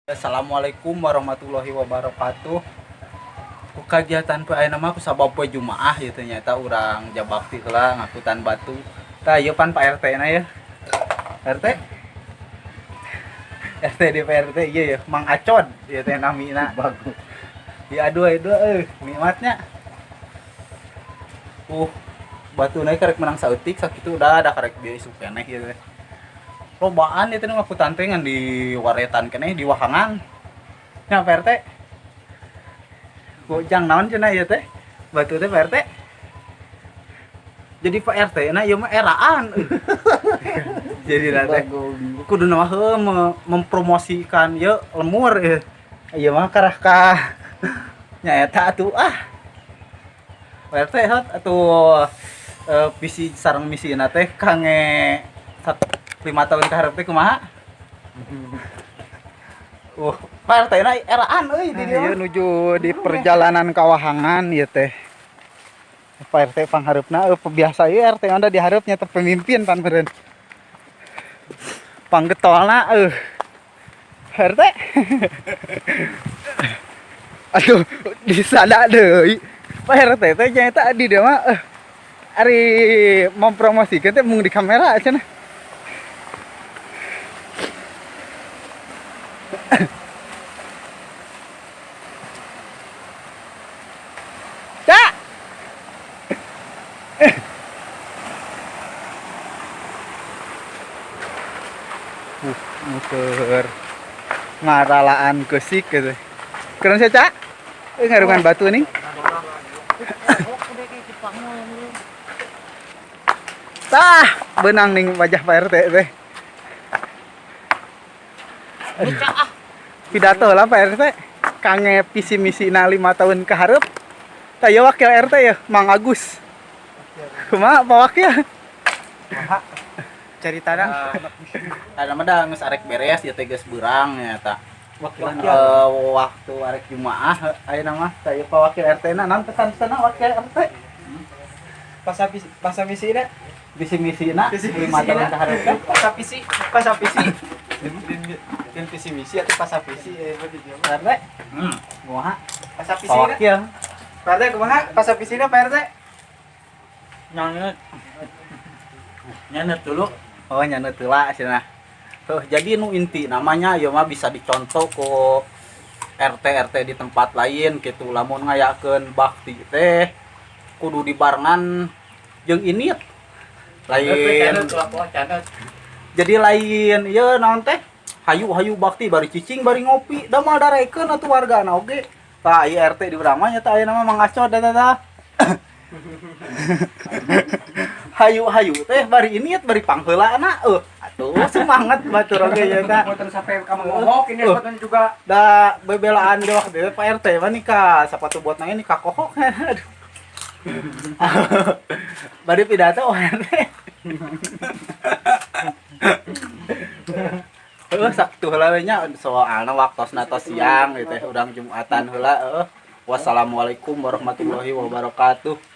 Assalamualaikum warahmatullahi wabarakatuh. Ku kagiatan poe ayeuna mah kusabab poe Jumaah ieu teh nyaeta urang jabakti heula ngakutan batu. Tah ieu pan Pak RT na ya. RT. RT di PRT ieu ya, Mang Acod ieu teh namina. Bagus. Ya aduh aduh euy, nikmatnya. Batuna karek menang saeutik sakitu udah ada karek bieu isuk keneh ieu teh. Lobaan ieu teh ngakutan teh ngan di waretan keneh di wahangan. Nya Pak RT. Gojang naon cenah ieu teh? Batu teh Pak RT. Jadi Pak RT na ieu mah eraan. Jadi na teh kudu mah heuh mempromosikan ieu lemur ieu. Ieu mah karah ka nyaeta atuh ah. Pak RT hot atuh visi sareng misina teh kange 5 tahun ka hareup teh kumaha? Pak RT na eraan euy di dieu. Ieu nuju di perjalanan kawahangan ieu teh. Pak RT panghareupna biasa ieu RT anda di hareupnya teh pemimpin pan meureun. Panggetolna RT. Aduh, disada deui. Pak RT teh nyaeta di dieu mah ari mempromosikeun teh mung di kamera cenah. Cak. Muter ngaralaan kesik gitu. Keren sih, Cak. Ngarungan batu nih. Tah, benang ning wajah Pak RT teh. Pidato lah Pak RT. Kange visi misina 5 tahun ke hareup. Tah ieu wakil RT ya, Mang Agus. Kumaha Pak Wakil? Kumaha? Ceritana. Ada mah da geus arek beres ieu teh geus beurang nya eta. Waktu arek Jumaah ayeuna mah tah ieu Pak Wakil RT na naon pesan-pesanna Wakil RT? Pasa misina. Visi misina Visi 5 tahun ke hareup teh. Pasa visi, pasa visi. Dan visi misi atau pasa visi Pak RT? Kumaha? Pasa visi. Pak Wakil. Pak RT kumaha? Pasa visina Pak RT? Nyanget. Nyanget dulu. Oh, nyanget heula cenah. Tuh, jadi nu inti namanya ieu mah bisa dicontoh ku RT RT di tempat lain gitu. Lamun ngayakeun bakti teh kudu dibarengan jeung ini lain. Jadi lain ieu naon teh? Hayu-hayu bakti bari cicing bari ngopi, da moal darekeun atuh wargana oge. Tah ieu RT di urang mah nya tah ayeuna mah Mang Acod eta tah. Hayu-hayu teh bari ini bari pangheulana atuh semangat batur oge ya tah. Boten sampai ka mengohok ini boten juga da bebelaan ge waktu itu Pak RT mah nikah sepatu botna ini kakohok. Aduh. Bari pidato RT. Saktu heula we nya soalna waktosna tos siang gitu teh urang Jumatan heula. Wassalamualaikum warahmatullahi wabarakatuh.